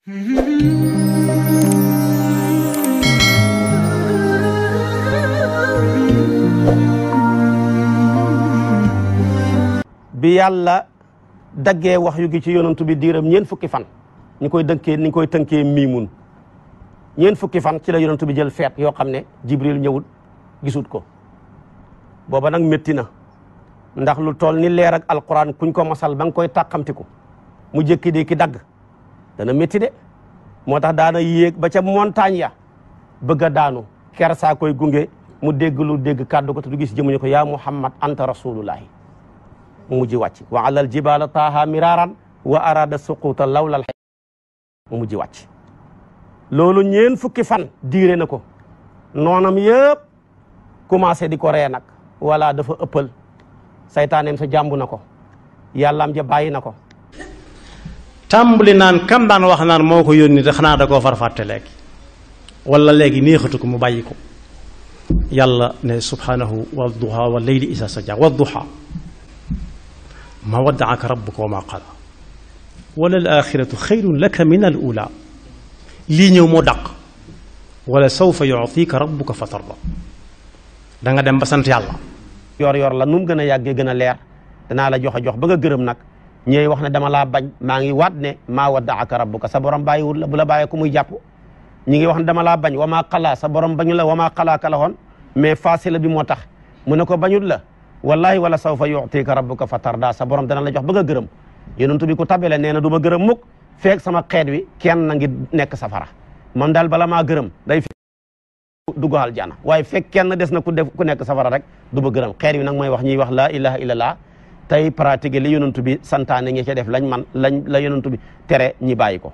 bi yàlla daggee wax yu gi ci yonantu bi diiram ñeent fukki fan ñu koy tënkee miimun ñeent fukki fan ci la yonantu bi jël feet yoo xam ne jibril ñëwul gisut ko booba nag métti na ndax lu toll ni leer ak alquran kuñ ko masal ba nga koy tàqamtiku mu jëkki di ki dagg dana métti de moo tax daana yéeg ba ca montagne ya bëgg a daanu kersaa koy gunge mu dégg kàddu ko te du gis jëmuñu ko yaa muhammad anta rasulullahi mu mujj wàcc wa alal jibala taaha miraran wa arada suquta lawlal mu mujj wàcc loolu ñeen fukki fan diire na ko noonam yëpp commencé di ko ree nag wala dafa ëppal saytaaneem sa jàmbu na ko yàllaam ja bàyyi na ko tàmbali naan kam daan wax naan moo ko yónni te xanaa da koo farfàtte léegi wala léegi neexatu ko mu bàyyi ko yàlla ne subhanahu wadduha wa leyli isa saja wadduha ma waddaaka rabbuka wa ma qala wala al axiratu xayrun laka min al ula lii ñëw moo dàq wala sawfa yutika rabbuka fa tarda da nga dem ba sant yàlla yor la nu mu gën a yàggee gën a leer danaa la jox ba nga gërëm nag ñooy wax ne dama laa bañ maa ngi waat ne maa waddaaka rabbuka sa borom bàyyiwul la bu la bàyyee ku muy jàpp ñi ngi wax ne dama laa bañ wa maa xalaa sa borom bañu la wa maa xalaaka la woon mais facile bi moo tax mu ne ko bañul la wallahi wala sawfa yu'tika rabbuka fa tarda sa borom dana la jox ba nga gërëm yonent bi ku tabele nee na du ma gërëm mukk feek sama xeet wi kenn na ngi nekk safara moom daal bala maa gërëm day dugg aljana waaye fekk kenn des na ku nekk safara rek du ma gërëm xeet wi nag mooy wax ñuy wax laa ilaha illallah tey pratique li yonent bi santaane ñi ca def la yonent bi tere ñi bàyyi ko